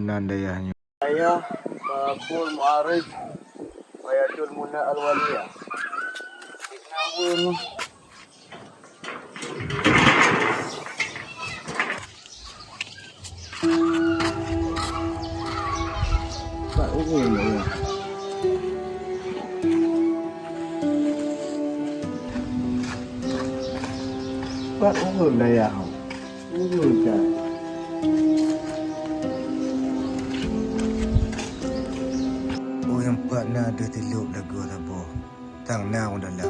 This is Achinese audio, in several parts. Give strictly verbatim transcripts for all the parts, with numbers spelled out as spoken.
Nan dayah nyoe. Ayah, Babul Mu'arij, Bayatul Muna Al-Waliyah. Fitnah ureueng. Pat ureueng dah ya. Pat ureueng dah ya. Ureueng dah. Oh, nyang pat na deuh tilop lagoe saboh. Tang na u dalam.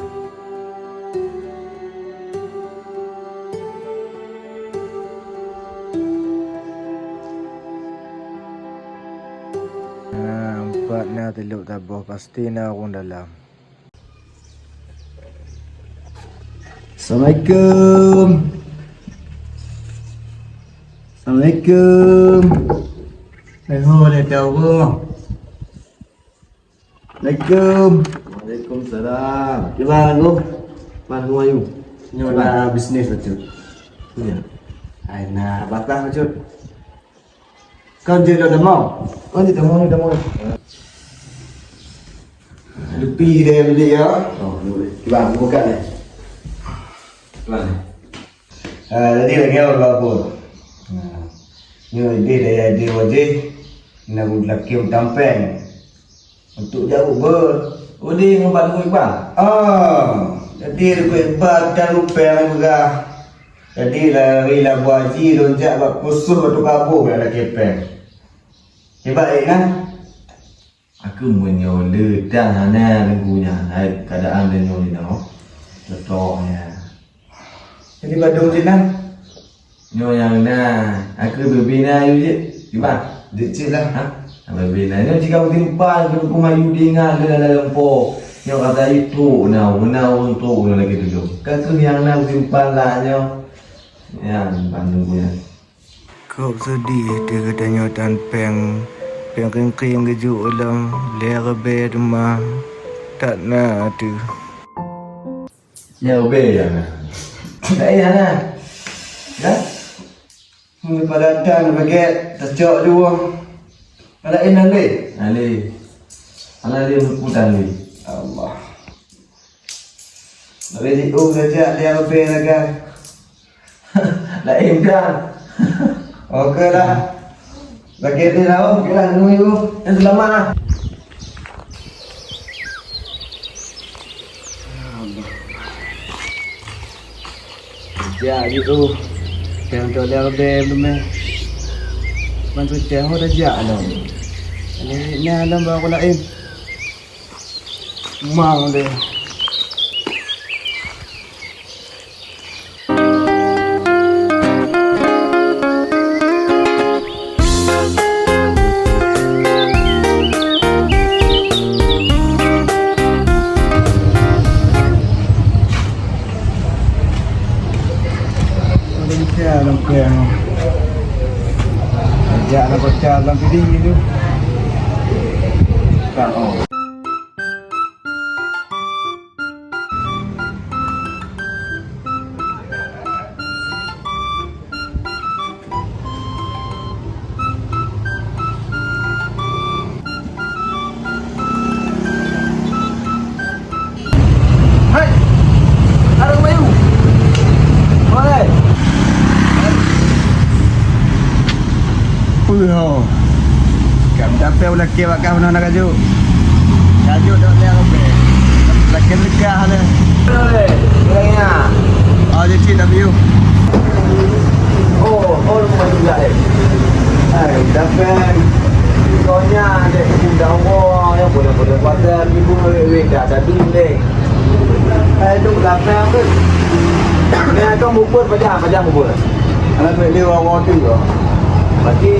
Na, empat na tilop saboh, pasti na ureueng dalam. Assalamualaikum. Assalamualaikum. Hai ho, lé tau. Assalamualaikum. Waalaikumsalam. Kiban, Gung? Kiban, Gung Ayu? Nyoe na bisnis bacut. Ya. Ai na batang bacut. Kon jeuet lôn tamong? Kon jeuet tamong, tamong. Lupi deh beli ya. Oh, kiban, buka ni. Kiban. Ah, jadi lagi apa, Bang? Nah, nyoe idéh daya idéh wajéh, na ulakém tampeng. Untuk jaweueb beu, udéh ngon Pak Teungku Iqbal. Ah, jadi Teungku Iqbal dan rupeng peugah. Jadi lari labu haji lôn jak bak khusus batu kaboh bak lakée péng. Hebat, eh, kan? Aku meunyoe le dang hana lengku nyan, hai keadaan dan nyoe inoe. Contohnya. Jadi badong cit nah. Nyoe nyang na, aku bebe na ayu jeuet. Kiban? Jeuet cit lah. Ha? Bebe na. Nyoe jika simpan ke hukum ayu diingat le dalam po. Nyoe kata itu na, na ureueng tu na lagi dulu. Kan tu nyang na simpan lah nyoe. Nyang simpan lengku nyan. Kok seudeh teuh geutanyoe tan péng, péng kringkring geujok lom lhèe ribèe teuma that na teuh. Nyoe ubé ya. Laén hana. Ya? Daripada tan bagét tacok juang. Laén hana lé? Hana lé. Hana lé, meuputang lé. Allah. Lagèe jiôh saja dia leubeh lagèe. Laén kan? Oke lah. Lagèe ni lah, oke lah, nunggu. Yang selamat lah. Jak jiôh. Yang tu dia leubeh belum eh. Bantu cah dah jak lom. Ni, ni lom baru laén. Mang deh. Ada makan lam peng. Ajak nak pecah lam piding tu. Tak oh. Hai! Arung Bayu! Malai! Peue ho? Kam dapet ulakée bak kah meunan na kajok. Kajok dok lé rubé. Lakée meukah lé. Orangnya. Oh, jadi tapi yuk. Oh, oh, lu maju juga deh. Hai, dapet. Soalnya ada udah Allah yang boleh-boleh pasal ibu weh dah tadi leh. Eh, tu berapa tu? Ni akan bubur pajak, pajak bubur. Anak duit dia orang tu. Berarti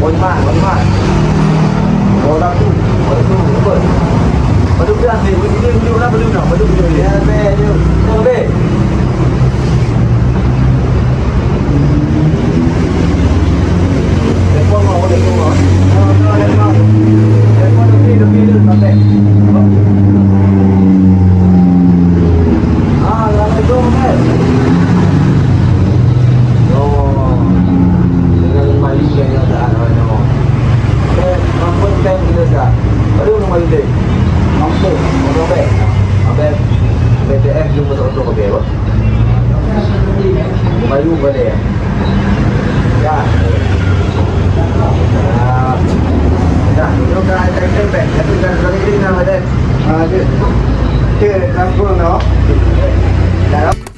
Wan Mat, Wan Mat. Orang tu, orang tu bubur. Padu dah ni, ni dia tunjuk lah padu dah, padu tunjuk dia. Ya, be tu. Tu be. Ya. Ah. Dah, itu kan ada tempat, tapi kan kalau ini nama dia. Ah, dia. Dia langsung, no. Dah.